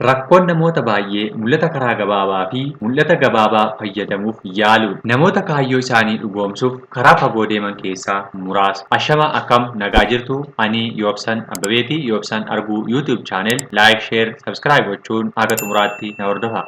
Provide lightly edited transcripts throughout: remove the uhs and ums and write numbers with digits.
Rakkoon namoota baay'ee mul'ata karaa gabaabaa fi mul'ata gabaabaa fayyadamuuf yaaluudha. Namoota kaayyoo isaanii dhugoomsuuf karaa fagoo deeman keessaa muraasa. Ashama, akkam nagaa jirtu? Ani Yoobsan Abbabeeti. Yoobsan Arguu YouTube channel like, share, subscribe gochuun haga xumuraatti na hordofaa.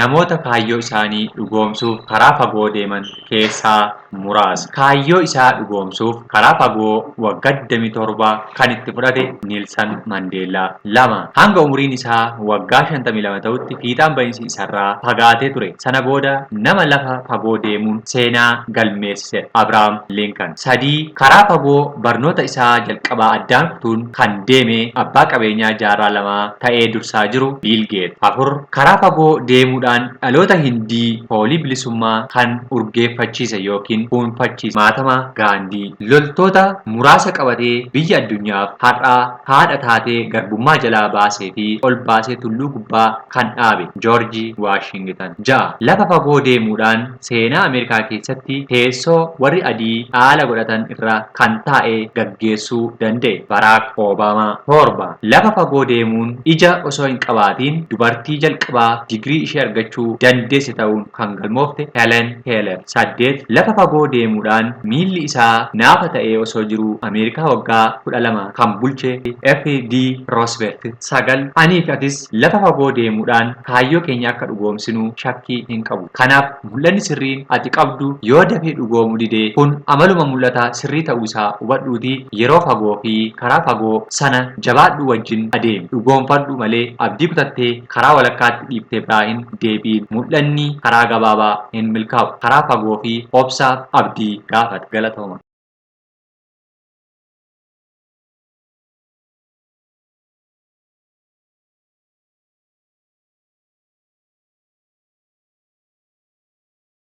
Namoota kaayyoo isaanii dhugoomsuuf karaa fagoo deeman keessaa muraasa. Kaayyoo isaa dhugoomsuuf karaa fagoo waggaa 27 kan itti fudhate Niilsan Mandeellaa. 2, Hanga umuriin isaa waggaa 52 ta'utti fiixaan bahinsi isarraa fagaatee ture. Sana booda nama lafa fagoo deemuun seenaa galmeessise Abrahaam Linkan. 3, Karaa fagoo barnoota isaa jalqabaa addaan kutuun kan deeme abbaa qabeenyaa jaarraa lamaa ta'ee dursaa jiru Biil Geet. 4, Karaa fagoo deemuudhaan dhaloota Hindii foolii bilisummaa kan urgeeffachiise ykn fuunfachiise Maatama Gaandii. Loltoota muraasa qabatee biyya addunyaaf har'a haadha taatee garbummaa jalaa baasee fi ol baasee tulluu gubbaa kan dhaabe Joorji Waashingitan. 6, Lafa fagoo deemuudhaan seenaa Ameerikaa keessatti teessoo warri adii dhaala godhatan irra kan taa'e gaggeessuu danda'e Baraak Obaamaa. 7, Lafa fagoo deemuun ija osoo hin qabaatiin dubartii jalqabaa digirii ishee argachuu dandeesse ta'uun kan galmoofte Helen Keeler. 8, Lafa fagoo deemuudhaan miilli isaa naafa ta'ee osoo jiruu Ameerikaa waggaa 12 kan bulche F.D. Roosevelt. 9, Anii fi atis lafa fagoo deemuudhaan kaayyoo keenya akka dhugoomsinu shakkii hin qabu. Kanaaf mul'anni sirriin ati qabdu yoo dafee dhugoomuu dide, kun amaluma mul'ata sirrii ta'uu isaa hubadhuutii yeroo fagoo fi karaa fagoo sana jabaadhuu wajjin adeemi, dhugoomfadhu malee abdii kutattee karaa walakkaatti dhiiftee biraa hin deebi'in. Mul'anni karaa gabaabaa hin milkaa'u. Karaa fagoo fi obsaaf abdii gaafata. Galatooma.